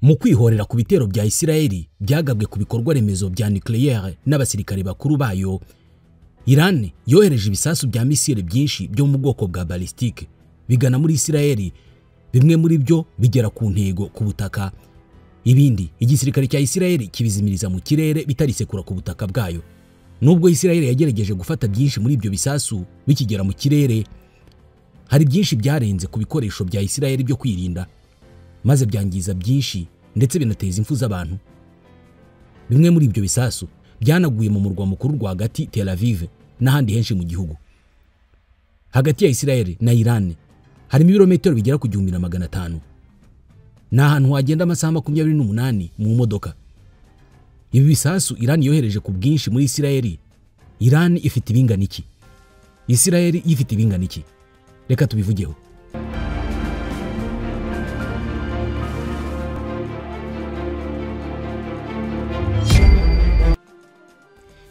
Mu kwihorera ku bitero bya Isirayeli byagabwe ku bikorwa remezo bya nucléaire n'abasirikare bakuru bayo, Iran yohereje ibisasu bya misile byinshi byo mu bwoko bwa ballistique bigana muri Isirayeli, bimwe muri byo bigera ku ntego ku butaka, ibindi igisirikare cya Isirayeli kibizimiriza mu kirere bitarisekura ku butaka bwayo. Nubwo Isirayeli yagerageje gufata byinshi muri ibyo bisasu bikigera mu kirere, hari byinshi byarenze ku bikoresho bya Isirayeli byo kwirinda, maze byangiza byinshi ndetse binateza impfu z'abantu. Bimwe muri ibyo bisasu byanaguye mu murwa mukuru rwagati Tel Aviv n'ahandi henshi mu gihugu. Hagati ya Isirayeli na Iran harimo ibirometero bigera ku 1500. Ni ahantu wagenda amasaha 28 mu modoka. Ibi bisasu Iran yohereje ku bwinshi muri Isirayeli, Iran ifite ibingana iki? Isirayeli ifite ibingana iki? Reka tubivugeho.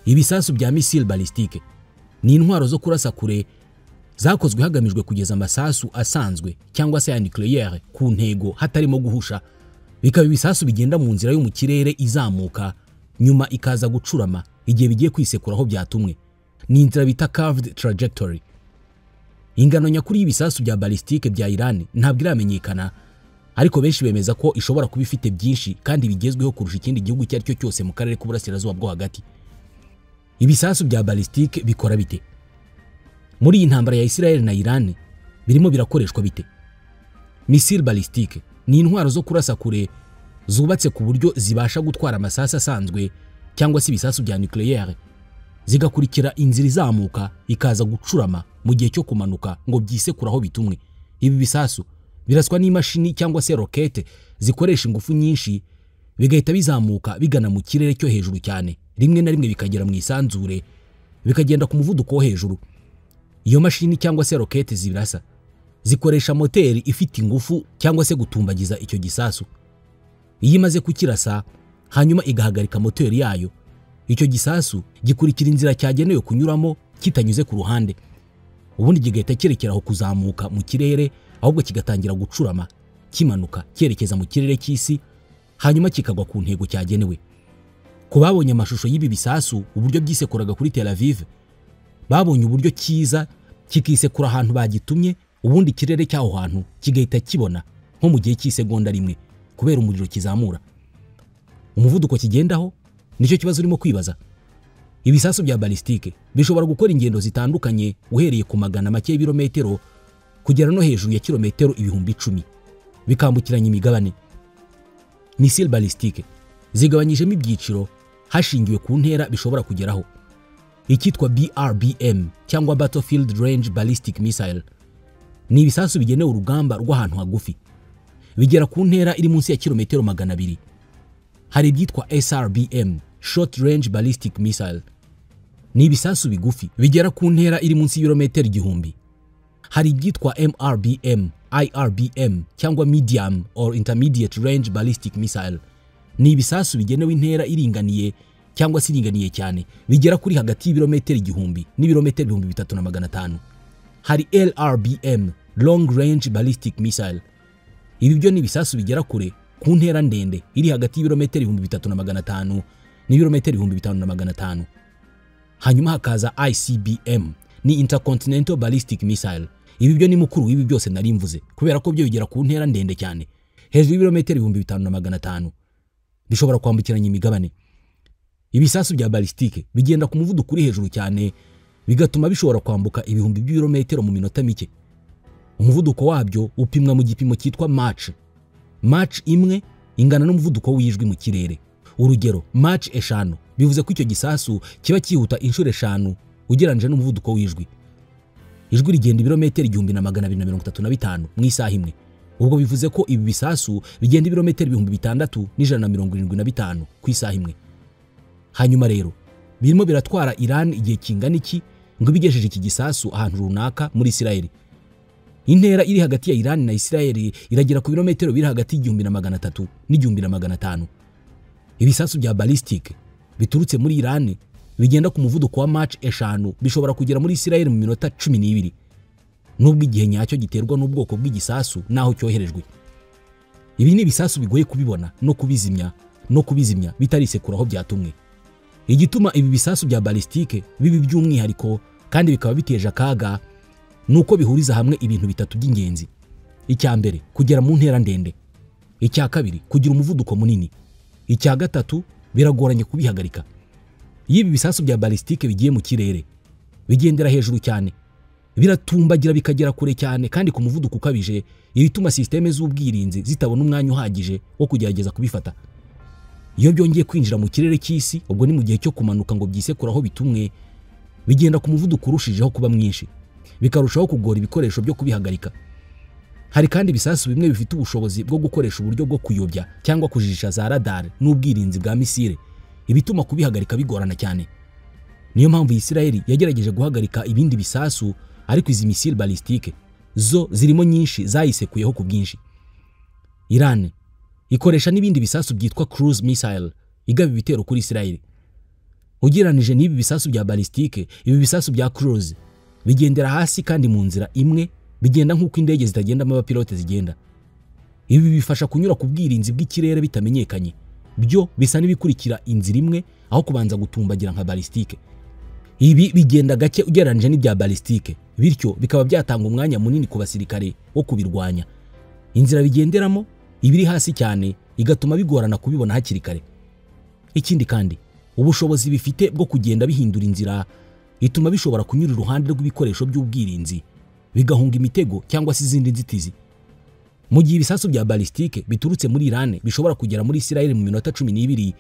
Ibisasu bya missile ballistique ni intwaro zo kurasa kure zakozwe hagamijwe kugeza amasasu asanzwe cyangwa se ya nucléaire ku ntego hatarimo guhusha. Bikaba ibisasu bigenda mu nzira yo mu kirere izamuka nyuma ikaza gucurama igihe bigiye kwisekura aho byatumwe. Ni inzira bita curved trajectory. Ingano nyakuri y'ibisasu bya ballistique bya Iran ntabwo iramenyekana, ariko benshi bemeza ko ishobora kuba ifite byinshi kandi bigezweho kurusha ikindi gihugu icyo ari cyo cyose mu karere k'uburasirazuba bwo hagati. Ibisasu bya ballistique bikora bite? Muri iyi ntambara ya Israel na Iran birimo birakoreshwa bite? Missile ballistique ni intwaro zo kurasa kure zubatse ku buryo zibasha gutwara amasasu asanzwe cyangwa se ibisasu bya nucléaire, zigakurikira inzira izamuka ikaza gucurama mu gihe cyo kumanuka ngo byisekura aho bitumwe. Ibi bisasu biraswa n'imashini cyangwa se rokete zikoresha ingufu nyinshi, bigahita bizamuka bigana mu kirere cyo hejuru cyane, rimwe na rimwe bikagera mu isanzure, bikagenda ku muvuduko wo hejuru. Iyo mashini cyangwa se rokete zibirasa zikoresha moteri ifite ingufu cyangwa se gutumbagiza icyo gisasu. Iyo imaze kukirasa hanyuma igahagarika moteri yayo, icyo gisasu gikurikira inzira cyagenewe kunyuramo kitanyuze ku ruhande, ubundi kigahita cyerekeraho kuzamuka mu kirere, ahubwo kigatangira gucurama kimanuka cyerekeza mu kirere cy'isi, hanyuma kikagwa ku ntego cyagenewe. Ku babonye amashusho y'ibi bisasu uburyo byisekuraga kuri Tel Aviv, babonye uburyo kiza kikisekura ahantu bagitumye, ubundi ikirere cy'aho hantu kigahita kibona nko mu gihe cy'isegonda rimwe kubera umuriro kizamura. Umuvuduko kigendaho nicyo kibazo urimo kwibaza. Ibisasu bya ballistique bishobora gukora ingendo zitandukanye uhereye ku magana make y'ibirometero kugera no hejuru ya kilometero 10,000, bikambukiranya imigabane. Missile ballistique zigabanyijemo ibyiciro hashingiwe ku ntera bishobora kugeraho. Icyitwa BRBM cyangwa Battlefield Range Ballistic Missile ni ibisasu bigenewe urugamba rw'ahantu hagufi, bigera ku ntera iri munsi ya kilometero 200. Hari ibyitwa SRBM, Short Range Ballistic Missile, ni ibisasu bigufi bigera ku ntera iri munsi y'ibirometero 1000. Hari ibyitwa MRBM, IRBM cyangwa Medium or Intermediate Range Ballistic Missile, ni ibisasu bigenewe intera iringaniye cyangwa se iringaniye cyane, bigera kuri hagati y'ibirometero 1000 n'ibirometero 3500. Hari LRBM, Long Range Ballistic Missile, ibi byo ni ibisasu bigera kure ku ntera ndende iri hagati y'ibirometero 3500 n'ibirometero 5500. Hanyuma hakaza ICBM, ni Intercontinental Ballistic Missile. Ibi byo ni mukuru w'ibi byose nari mvuze, kubera ko byo bigera ku ntera ndende cyane hejuru y'ibirometero 5500, bishobora kwambukiranya imigabane. Ibisasu bya ballistique bigenda ku muvuduko uri hejuru cyane, bigatuma bishobora kwambuka ibihumbi by'ibirometero mu minota mike. Umuvuduko wabyo upimwa mu gipimo cyitwa Mach. Mach imwe ingana n'umuvuduko w'ijwi mu kirere. Urugero, Mach 5 bivuze ko icyo gisasu kiba cyihuta inshuro 5 ugereranyije n'umuvuduko w'ijwi. Ijwi rigenda ibirometero 1235 mu isaha imwe. Ubwo bivuze ko ibi bisasu bigenda ibirometero 6175 ku isaha imwe. Hanyuma rero birimo biratwara Iran igihe kingana iki ngo ibigejeje iki gisasu ahantu runaka muri Isirayeli? Intera iri hagati ya Iran na Isirayeli iragera ku birometero biri hagati y'1300 n'1500. Ibisasu bya ballistic biturutse muri Iran bigenda ku muvuduko wa Mach 5 bishobora kugera muri Isirayeli mu minota 12, nubwo igihe nyacyo giterwa n'ubwoko bw'igisasu naho cyoherejwe. Ibi ni ibisasu bigoye kubibona no kubizimya bitarisekura aho byatumwe. Igituma ibi bisasu bya balistike bibi by'umwihariko kandi bikaba biteje akaga nuko bihuriza hamwe ibintu bitatu by'ingenzi. Icya mbere, kugera mu ntera ndende. Icya kabiri, kugira umuvuduko munini. Icya gatatu, biragoranye kubihagarika. Iyo ibi bisasu bya balistike bigiye mu kirere, bigendera hejuru cyane, biratumbagira bikagera kure cyane kandi ku muvuduko ukabije, ibituma systeme z'ubwirinzi zitabona umwanya uhagije wo kugerageza kubifata. Iyo byongeye kwinjira mu kirere cy'isi, ubwo ni mu gihe cyo kumanuka ngo byisekura aho bitumwe, bigenda ku muvuduko urushijeho kuba mwinshi, bikarushaho kugora ibikoresho byo kubihagarika. Hari kandi ibisasu bimwe bifite ubushobozi bwo gukoresha uburyo bwo kuyobya cyangwa kujijisha za radar n'ubwirinzi bwa misile, ibituma kubihagarika bigorana cyane. Niyo mpamvu Isirayeli yagerageje guhagarika ibindi bisasu, ariko izi misile balistike zo zirimo nyinshi zayisekuyeho ku bwinshi. Iran ikoresha n'ibindi bisasu byitwa cruise missile igaba ibitero kuri Isirayeli. Ugereranije n'ibi bisasu bya balistike, ibi bisasu bya cruise bigendera hasi kandi mu nzira imwe, bigenda nk'uko indege zitagendamo abapilote zigenda. Ibi bifasha kunyura ku bwirinzi bw'ikirere bitamenyekanye. Byo bisa n'ibikurikira inzira imwe aho kubanza gutumbagira nka balistike. Ibi bigenda gake ugereranije n'ibya balistike, bityo bikaba byatanga umwanya munini ku basirikare wo kubirwanya. Inzira bigenderamo ibiri hasi cyane igatuma bigorana kubibona hakiri kare. Ikindi kandi, ubushobozi bifite bwo kugenda bihindura inzira ituma bishobora kunyura iruhande rw'ibikoresho by'ubwirinzi, bigahunga imitego cyangwa se izindi nzitizi. Mu gihe ibisasu bya balistike biturutse muri Iran bishobora kugera muri Israel mu minota 12,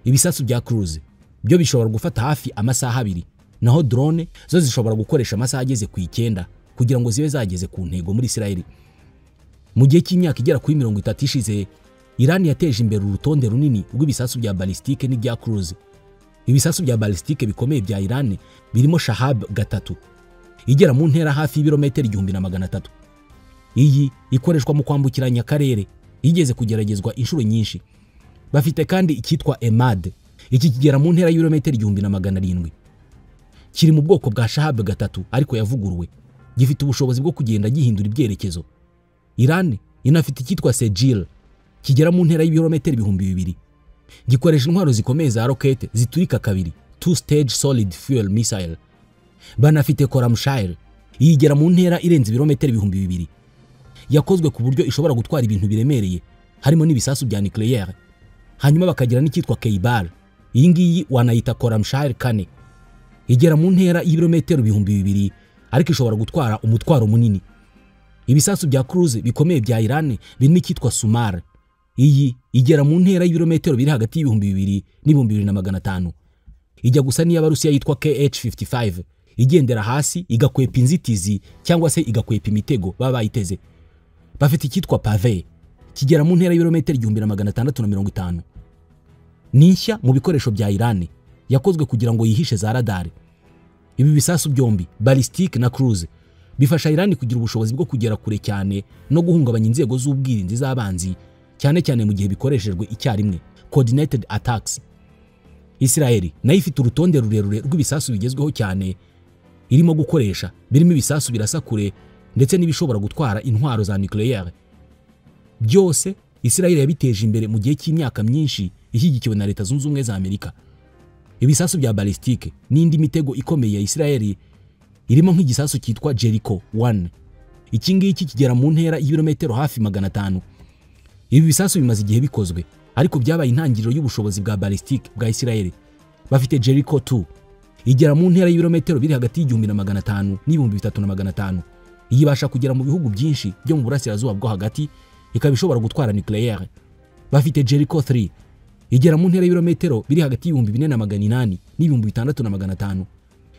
ibisasu bya cruise byo bishobora gufata hafi amasaha 2, naho drone zo zishobora gukoresha amasaha ageze ku 9 kugira ngo zibe zageze ku ntego muri Israel. Mu gihe cy'imyaka igera kuri 30 ishize, Iran yateje imbere urutonde runini rw'ibisasu bya balistike n'ibya cruise. Ibisasu bya balistike bikomeye bya Iran birimo Shahab 3 igera mu ntera hafi y'ibirometero 1300. Iyi ikoreshwa mu kwambukiranya akarere, igeze kugeragezwa inshuro nyinshi. Bafite kandi icyitwa Emad, iki kigera mu ntera y'ibirometero 1700. Kiri mu bwoko bwa Shahab 3 ariko yavuguruwe, gifite ubushobozi bwo kugenda gihindura ibyerekezo. Iran inafite icyitwa Sejil, kigera mu ntera y'ibirometero 2000. Gikoresha intwaro zikomeye za rokete ziturika kabiri, two stage solid fuel missile. Banafite Koramshire, yigera mu ntera irenze ibirometero 2000. Yakozwe ku buryo ishobora gutwara ibintu biremereye harimo n'ibisasu bya nucleaire. Hanyuma bakagira n'icyitwa Keibar, iyi ngiyi wanayita Koramshire 4, igera mu ntera y'ibirometero 2000 ariko ishobora gutwara umutwaro munini. Ibisasu bya cruise bikomeye bya Iran birimo icyitwa Sumar, iyi igera mu ntera y'ibirometero biri hagati y'ibihumbi 2000 n'ibihumbi 2500. Ijya gusa n'iy'Abarusiya yitwa KH-55, igendera hasi igakwepa inzitizi cyangwa se igakwepa imitego baba bayiteze. Bafite icyitwa Pave, kigera mu ntera y'ibirometero 1650. Ni nshya mu bikoresho bya Iran, yakozwe kugira ngo yihishe za radar. Ibi bisasu byombi, ballistic na cruise, bifasha Iran kugira ubushobozi bwo kugera kure cyane no guhungabanya inzego z'ubwirinzi z'abanzi, cyane cyane mu gihe bikoreshejwe icyarimwe, coordinated attacks. Israel nayo ifite urutonde rurerure rw'ibisasu bigezweho cyane irimo gukoresha, birimo ibisasu birasa kure ndetse n'ibishobora gutwara intwaro za nucleaire. Byose Israel yabiteje imbere mu gihe cy'imyaka myinshi ishyigikiwe na Leta Zunze Ubumwe za Amerika. Ibisasu bya balistike n'indi mitego ikomeye ya Israel irimo nk'igisasu cyitwa Jericho 1. Iki ngiki kigera mu ntera y'ibirometero hafi 500. Ibi bisasu bimaze igihe bikozwe, ariko byabaye intangiriro y'ubushobozi bwa ballistic bwa Israel. Bafite Jericho 2 igera mu ntera y'ibirometero biri hagati y'1500 n'ibihumbi 3500. Iyibasha kugera mu bihugu byinshi byo mu burasirazuba bwo hagati, ikaba ishobora gutwara nucleaire. Bafite Jericho 3 igera mu ntera y'ibirometero biri hagati y'ibihumbi 4800 n'ibihumbi 6500.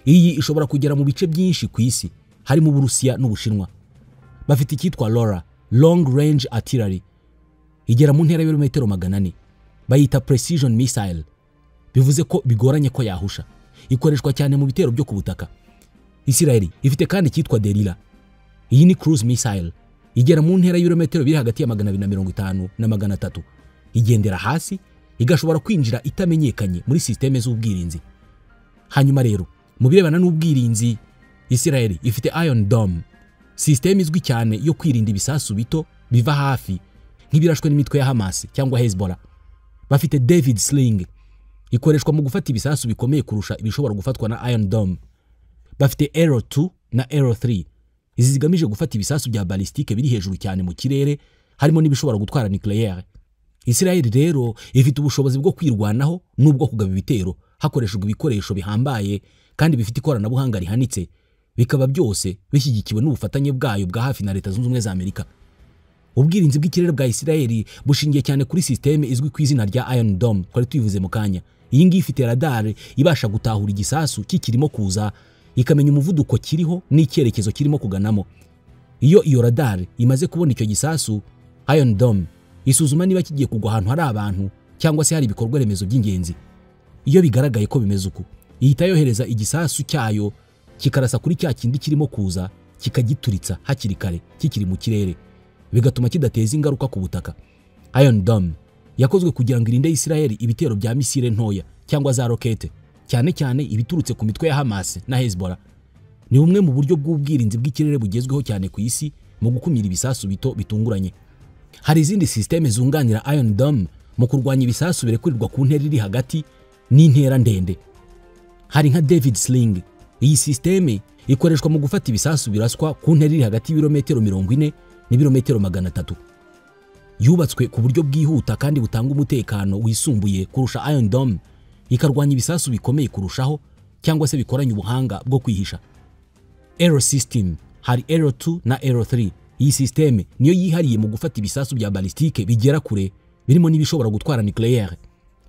Iyi ishobora kugera mu bice byinshi ku isi, harimo Uburusiya n'Ubushinwa. Bafite icyitwa LORA, Long Range Artillery, igera mu ntera y'ibirometero 400. Bayita Precision Missile, bivuze ko bigoranye ko yahusha. Ikoreshwa cyane mu bitero byo ku butaka. Israel ifite kandi icyitwa Delila. Iyi ni cruise missile, igera mu ntera y'ibirometero biri hagati ya 250 na 300. Igendera hasi, igashobora kwinjira itamenyekanye muri systeme z'ubwirinzi. Hanyuma rero, mu birebana n'ubwirinzi, Israel ifite Iron Dome, systeme izwi cyane yo kwirinda ibisasu bito biva hafi, nk'ibirashwe n'imitwe ya Hamas cyangwa Hezbollah. Bafite David Sling ikoreshwa mu gufata ibisasu bikomeye kurusha ibishobora gufatwa na Iron Dome. Bafite Arrow 2 na Arrow 3, izi zigamije gufata ibisasu bya balistike biri hejuru cyane mu kirere, harimo n'ibishobora gutwara nucléaire. Israel rero ifite ubushobozi bwo kwirwanaho n'ubwo kugaba ibitero hakoreshejwe ibikoresho bihambaye kandi bifite ikoranabuhanga rihanitse, bikaba byose bishyigikiwe n'ubufatanye bwayo bwa hafi na Leta Zunze Ubumwe za Amerika. Ubwirinzi bw'ikirere bwa Israel bushingiye cyane kuri systeme izwi ku izina rya Iron Dome twari tubivuze mu kanya. Iyi ngiyi ifite radar ibasha gutahura igisasu kikirimo kuza, ikamenya umuvuduko kiriho n'icyerekezo kirimo kuganamo. Iyo iyo radar imaze kubona icyo gisasu, Iron Dome isuzuma niba kigiye kugwa ahantu hari abantu cyangwa se hari ibikorwa remezo by'ingenzi. Iyo bigaragaye ko bimeze uko, ihita yohereza igisasu cyayo kikarasa kuri cya kindi kirimo kuza, kikagituritsa hakiri kare kikiri mu kirere, bigatuma kidateza ingaruka ku butaka. Iron Dome yakozwe kugira ngo irinde Israel ibitero bya misile ntoya cyangwa za rokete, cyane cyane ibiturutse ku mitwe ya Hamas na Hezbollah. Ni bumwe mu buryo bw'ubwirinzi bw'ikirere bugezweho cyane ku isi mu gukumira ibisasu bito bitunguranye. Hari izindi systeme zunganira Iron Dome mu kurwanya ibisasu birekurirwa ku ntera iri hagati n'intera ndende. Hari nka David Sling. Iyi systeme ikoreshwa mu gufata ibisasu biraswa ku ntera iri hagati y'ibirometero 40 n'ibirometero 300. Yubatswe ku buryo bwihuta kandi butanga umutekano wisumbuye kurusha Iron Dome, ikarwanya ibisasu bikomeye kurushaho cyangwa se bikoranye ubuhanga bwo kwihisha. Arrow System, hari Arrow 2 na Arrow 3. Iyi systeme niyo yihariye mu gufata ibisasu bya balistike bigera kure, birimo n'ibishobora gutwara nucléaire.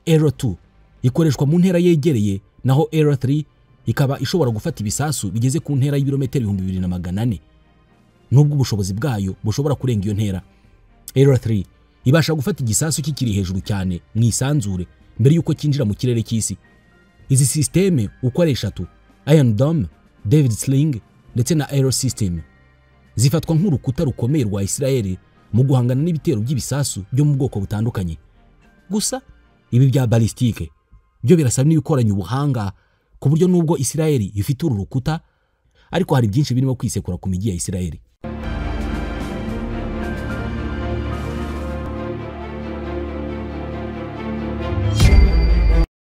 Arrow 2 ikoreshwa mu ntera yegereye, naho Arrow 3 ikaba ishobora gufata ibisasu bigeze ku ntera y'ibirometero 2400, nubwo ubushobozi bwayo bushobora kurenga iyo ntera. Arrow 3 ibasha gufata igisasu kikiri hejuru cyane mu isanzure mbere yuko kinjira mu kirere cy'isi. Izi systeme uko ari eshatu, Iron Dome, David Sling ndetse na Arrow System, zifatwa nk'urukuta rukomeye rwa Israel mu guhangana n'ibitero by'ibisasu byo mu bwoko butandukanye. Gusa ibi bya balistike byo birasaba n'ibikoranye ubuhanga, ku buryo nubwo Israel ifite uru rukuta, ariko hari byinshi birimo kwisekura ku mijyi ya Israel.